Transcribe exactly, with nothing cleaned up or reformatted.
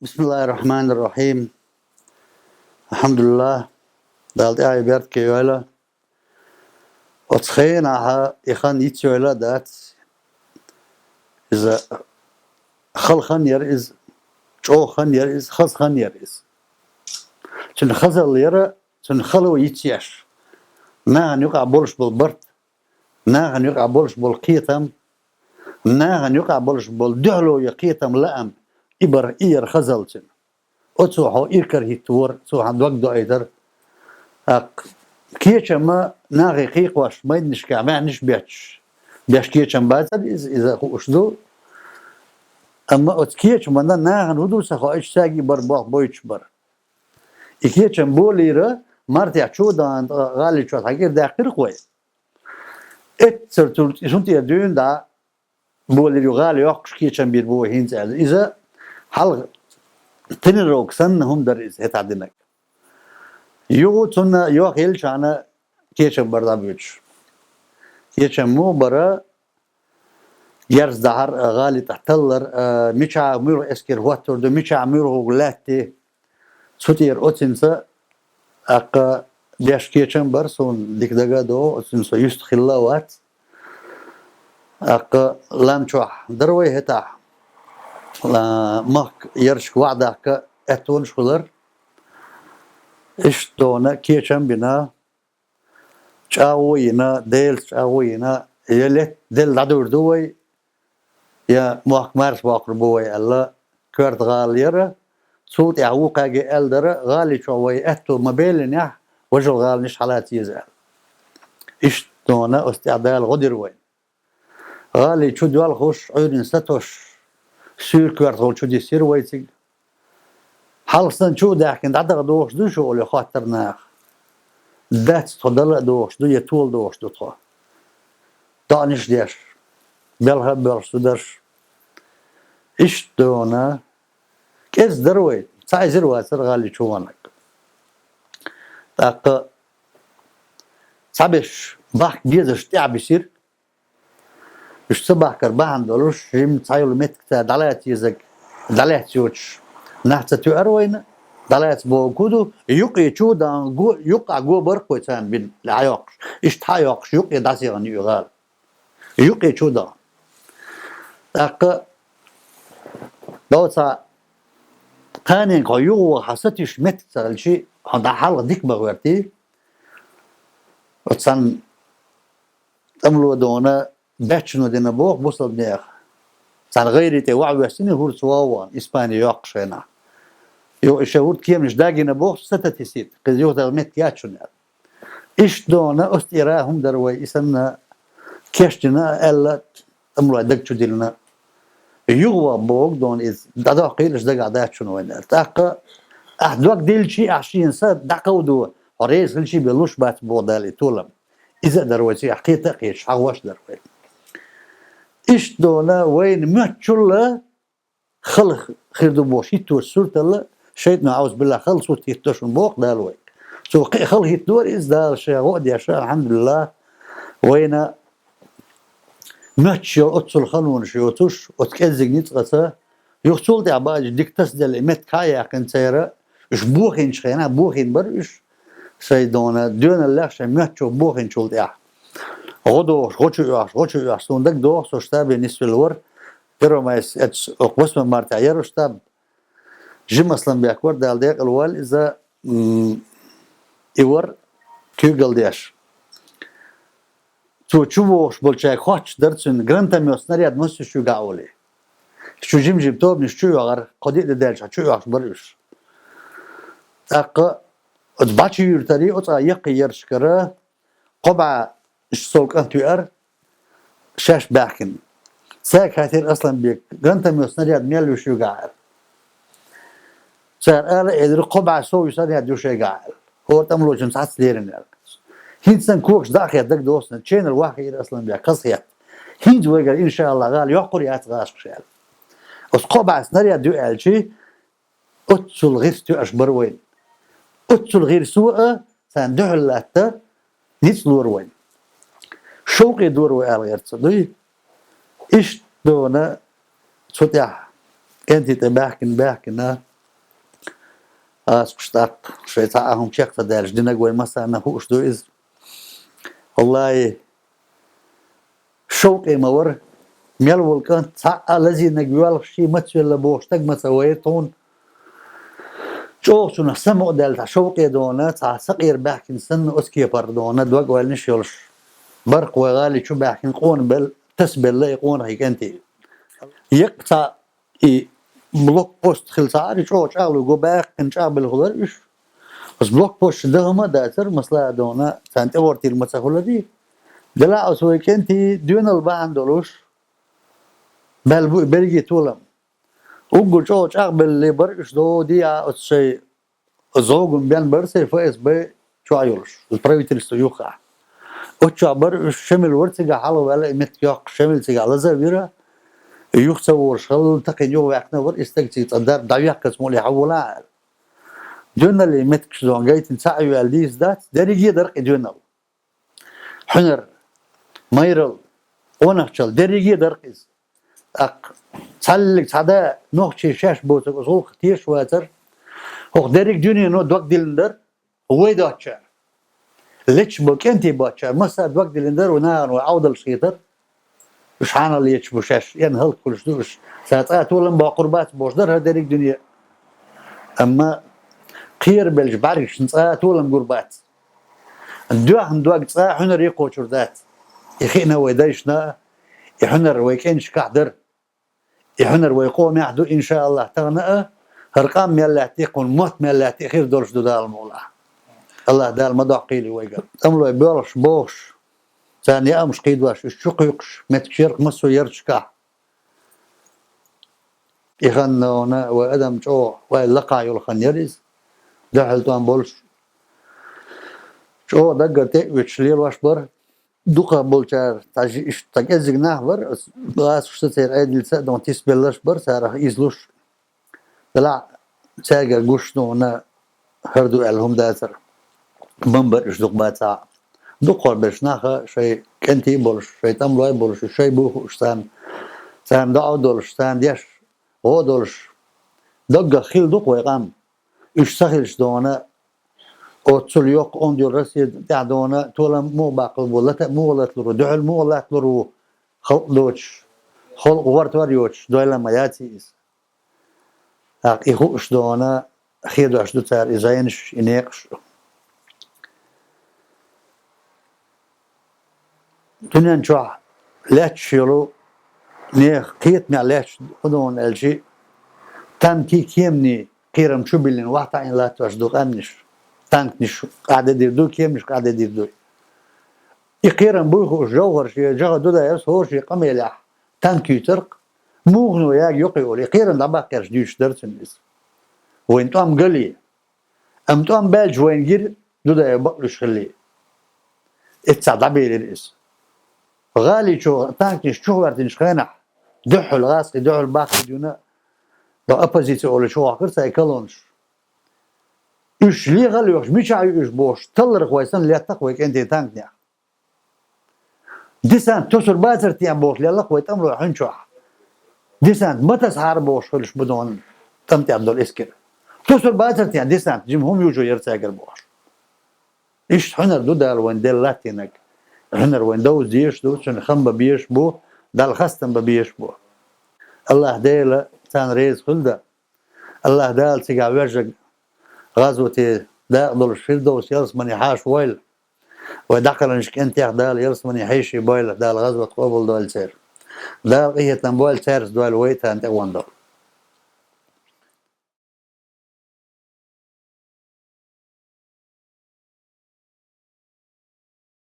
بسم الله الرحمن الرحيم. الحمد لله. Дала тӀаьхье беркате йойла. Оцу хенахь и хан йицйойла а дац. Иза хала хан яра иза, чӀогӀа хан яра иза, хаза хан яра иза. Цуьнан хазалла яра, цуьнан хало йицъеш. Нахана юкъахь болуш болу барт, нахана юкъахь болуш болу кхетам, нахана юкъахь болуш болу дуьхьало я кхетам, лаам, и бара, и яра хазалла цуьнан. Оцо хьо иракарахӀиттавора, цо хьан дог доуьйтура. ТӀаккха кечам а нахе кхайкхош, майданашкахь маьӀнаш бетташ, беш кечам бацара иза, иза хууш ду. Амма оцу кечамна нахана хӀун ду ца хоуьйтуш, цаьрга и бара болх бойтуш бара. И кечам болийра, мартехь чу а дан гӀали чохь хьан кӀира даьккхира-кх вай. Эццара цунна и сунтӀера дуьйна дӀа болийра, ю гӀали йоккхуш кечам бийр бу вай хӀинца аьлла. Иза хьалха тренировка санна хӀума дара иза хӀетахь динарг. Юха цунна йохъелчахьана кечам бара дӀабоьдуш. Кечам муха бара, герз дахьар а, гӀали тӀе таллар а, мичахь муьлха эскар хӀоттор ду, мичахь муьлхарг лаьтти. Цу тӀера оцинца, тӀаккха беш кечам бара, суна дика дага а догӀу, оцинца со юьстахилла а вац. ТӀаккха лам чохь дара вай хӀетахь, ла-, махка ярашка ваӀ даккха аьттонаш хуьлура. Иштта дона кечам бина, чӀагӀо йина, Делаца чӀагӀо йина, я летта делла дӀадуьйр ду вай, я мохк марша боккхур бу вай аьлла, коьрта гӀала яра. Цул тӀаьхьа вукхаьрга аьлла дара, гӀали чохь вай аьтто ма беллинехь, важал гӀаланаш хьалаца еза аьлла. Иштта дона оцу тӀехь Дала гӀо дира вайна. ГӀали чу доьлхуш, Ӏуьйранна сатосуш, суьйра коьртахула чу диссира вай цига. Хьалха санна чу а даьхкина, дӀадаха дохуш ду шу олий хоттар наха. Дац, тхо дала а дохуш ду, я тола дохуш ду тхо. ДоӀанаш а деш, белха а боьлхуш ду дарш. Иштта дона, кӀезиг дара вай, цхьа эзар вацара гӀали чу ваннаг. ТӀаккха цхьаберш бахка безаш тӀаьхьа бисира. Уьш ца бахкар бахьана долуш, жимма цхьа йолу меттиг цара дӀалаца езарг, дӀалаьцна йоцуш нах ца тоьар вайна, дӀалаца бохург хӀун ду, юкъе чу а дан, го, юкъахь го бара-кх вай царна бина, хьайоккхуш. Иштта хьайоккхуш, юкъе дӀасехана ю и гӀала. Юкъе чу а дан. ТӀаккха доцу кханенга хьо юха ваха хьан сатуьйсуш меттиг ца хилчи, хьо дӀа хьалха дика ма гӀоьртий. Оцу цхьана тӀамло дона баьччано дина боху бусалба нехан. Царна гӀайре тӀе ваӀ воьссина хӀура цо ван, Испани йоккхуш хенахь. Юха и шайн хӀурда кеманаш дагийна боху, сататисийта, кхин юха дала меттиг яц шуна аьлла. Иштта дона оцу тӀера хӀума дара вай, и санна кечдина а аьлла, тӀамлой даг чу диллина. Юха ваха боху дона иза, дӀадоккхийла аша дагахь дац шуна вайна аьлла. ТӀаккха ахь дог дилличи, ахь шена са дӀакховдо, хьо реза хилчи бен луш бац боху Дала и толам. Иза а дара вай цигахь, кхета а кхеташ, хьагӀош а дара вай. Иштта дона вайна моьттучул а хала хир ду бохуш хӀиттош сурталла, шайтӀано, Ӏаузу биллахӀ, хала сурт хӀиттадо шуна боху Дала вайга. Цо кхин а хала хӀиттадора иза, Дала шен гӀо а деш, алхьамдулиллахӀ, вайна моьттуш йолу оццул халонаш йоцуш, оцу кӀеззиг ницкъаца, юха цул тӀаьхьа баьлча дика тасаделла и меттиг хьа а яьккхина церан, уьш бохийначу хенахь, бохийна бара уьш, шайн дона доьналлех шайн моьттучух бохийначул тӀаьхьа. ГӀо дохуш, гӀо чу оьхуш, гӀо чу оьхуш, суна дага догӀу, со штабе нисвелла вара, Первомайс эцу окху восьмой мартехь яра штаб, Жима Асланбек вара, Дала декъала войла иза, м, и вара куьйгалла деш. Цо чу вогӀуш болчаьрга хоттуш дара цуьнан, гранатомёт, снаряд массо а чуьйгахь олий. Чу жим-жим тобанаш чу оьхура, кхо-диъ де даьлча чу оьхуш бара уьш. ТӀаккха оцу бӀачу юьртарий, оцу а яккхий ярташкара кхо бӀе сов кӀант веара, шаьш баьхкина. Цаьрга хаьттира Асланбека, гранатомёт, снаряд мел ю шуьйгахь аьлла. Цара ала элира, кхо бӀе сов ю снаряд ю шайгахь аьлла. ХӀора тӀамлочунна цхьацца лерина аьлла. ХӀинца санна когаш дӀа а хетта дага доху сан, ченал вахийра Асланбек, хазахетта. ХӀинца вайгара, иншааллахӀ, гӀала йоккхур яц гӀашкхаша аьлла. Оцу кхо бӀе снаряд ю аьлчи, оццул гӀирс тоьаш бара вайна. Оццул гӀирсо а царна дуьхьал латта ницкъ лора вайна. Шовкъе дора вай ала гӀерта ца дуй. Иштта дона цу тӀехь кӀентий тӀе баьхкина, баьхкина, Ас кхуштакх шоай цхьа а хӀума чекх ца даьлча, динаг вай массарна хууш ду иза. Валлахьи, шовкъе ма вара, мел волу кӀант цхьа а лазийнарг воьлхуш, ший мацвелла бохуш стаг ма ца вайра тхуна. ЧӀогӀа цунах самукъадаьлла цхьа шовкъе дона, цхьа сакъера баьхкина санна оцу кепара дона, дог ойланаш йолуш. Барх вай гӀали чу баьхкина къона белла, тасабелла и къонахий кӀентий. Еккъа цхьа и блокпост хила ца Ӏара, чӀогӀа чӀагӀлуй го баьккхина чӀагӀбелла хилар уьш. Оцу блокпостчу даха ма а дацара, масала а дона, царна тӀе гӀортийла ма ца хуьларий. Делахь оцу вай кӀентий доьналла бахьана долуш, баьлла бу и берриге толам. Уггар чӀогӀа чӀагӀбелла бара уьш, дӀо дийа оцу шайн зӀоган бен бара церан ФСБ чохь йолуш, оцу правительство юххехь. Оцу чохь бара уьш, Шамил вара цигахь хьалаваьлла, и меттиг йоккхуш, Шамил цигахь лаза а вира, и юха ца волуш хилла, такхина юхаваьккхина вара, и стаг цига цкъа дар дӀавеккхац муьлхха хьавола аьлла. Доьналлин меттигаш дона гайтина цхьаъ а ваьлла дийца дац, дерриге а дара-кх и доьналла. Хьуьнар, майралла, къонахчалла, дерриге а дара-кх иза. ТӀаккха цхьаллиг цхьа да нохчий шаьш боцург оцу гӀуллакхах тешаш вацара. ХӀокху дерриг дуьнено дог диллина дара, вай доцчара. Лечча бо кӀентий боцчара, масса а дог диллина дара, вай нахана вай Ӏовдалш хетара. Уьш хьанал леташ бу шаьш, эрна хӀаллакьхуьлуш ду уьш. Сан цкъа а толам боккхур бац бохуш дара хӀара дерриг дуьне. Амма кхерабеллачу бӀаьргашна цкъа а толам гур бац. Доьхна дог цкъа а хьуьнаре кхочур дац. И хиъна вай дайшна а, и хьуьнар вай кӀенташкахь дара. И хьуьнар вай къомехь ду, иншааллахь, тахана а, хӀара къам мел лаьттий, кхунна мотт мел лаьттий хир долуш ду Дала мукъалахь. АллахӀ Дала ма доккхийла вайга. ТӀамлой боьлхуш бохуш, царна яамаш кхийдош, уьш чу кхуьйкхуш, меттигаш яра-кх массо а ярташкахь. И хан вай адам чӀогӀа, вай лакхахь йолу хан яра иза, дуьхьал тӀом болуш. ЧӀогӀа даггара тӀе а оьцуш лелош бара. Дукхах болчара, цхьа жи-, иштта цхьа кӀеззиг нах бара, ас гӀазкхашца церан Ӏедалца а дона тисабелларш бара, царах излуш. Делахь цаьргара гуш ду вана хӀара ду аьлла хӀума дацара. Бан бара уьш дукха бацахь а. Дукхахберш наха шайн кӀентий а болуш, шайн тӀамлой а болуш, уьш шайн бу хууш царна, царна доӀа а долуш, царна деш гӀо а долуш, даггах хилла ду-кх вай къам. Уьш ца хилча дона, оццул йоккха онда йолу Россия тӀехь дона, толам муха баккхал бу, лата а муха латалур ву, дуьхьал муха латталур ву, халкъ доцуш, халкъ гӀортор йоцуш, дойла ма яций иза. ТӀаккха и хууш дона, хедош ду цара и зӀенаш, и некъаш. Дуьнен чохь лаьтташ йолу нехан кхетамехь лаьтташ хӀун ду аьлчи, танкий, кеманий кхерам чу биллина вахтаийна латтош ду къаьмнаш. Танкнаш къахьдедир ду, кеманаш къахьдедир ду. И кхерам буй хууш, Жовхар шен жагӀа Дудаевс хӀора шен къамелехь танк юьйцург, мухано яга юкъе олу, и кхерам дӀабаккхарш дуьйцуш дара цуьнан иза. Вайн тӀом гале. Амма тӀом баьлча вайна гира Дудаев бакълуьйш хилли. Эццахь дӀабелира иза. ГӀали чу танкнаш чухӀоьртинчу хенахь, дуьхьал гӀазкхий, дуьхьал баккхий дуьйна, бо оппозиция олу чувахкара цай колоннаш. Уьш лехал а йохуш, мичахь ю уьш бохуш, талларх вай санна леттакх вай кӀентий танкнех. Десант тосур бацар тен бохуш леллакх вай тӀамлой хьуьн чохь. Десант ма тасахьара бохуш хуьлуш бу дона тӀам тӀехь долу эскар. Тосур бацар тен десант, жима хӀума южо яра цаьргара бохуш. Иштта хьуьнар ду Дала вайн делла латтийнарг. Хьуьнар вайн довза дезаш ду, цуьнан хам бан безаш бу, Далла хастам бан безаш бу. АллахӀ Дела царна реза хуьлда. АллахӀ Дала цигахь вежарг гӀазоте дакъа долуш Фирдовс ялсамане хьаша войла. Вай дӀакхелхинчу кӀентех Дала ялсамане хьеший бойла, Дала гӀазот къобалдойла церан. Дала къинхетам бойла цаьрца дойла вай а, царна тӀе гӀондолла.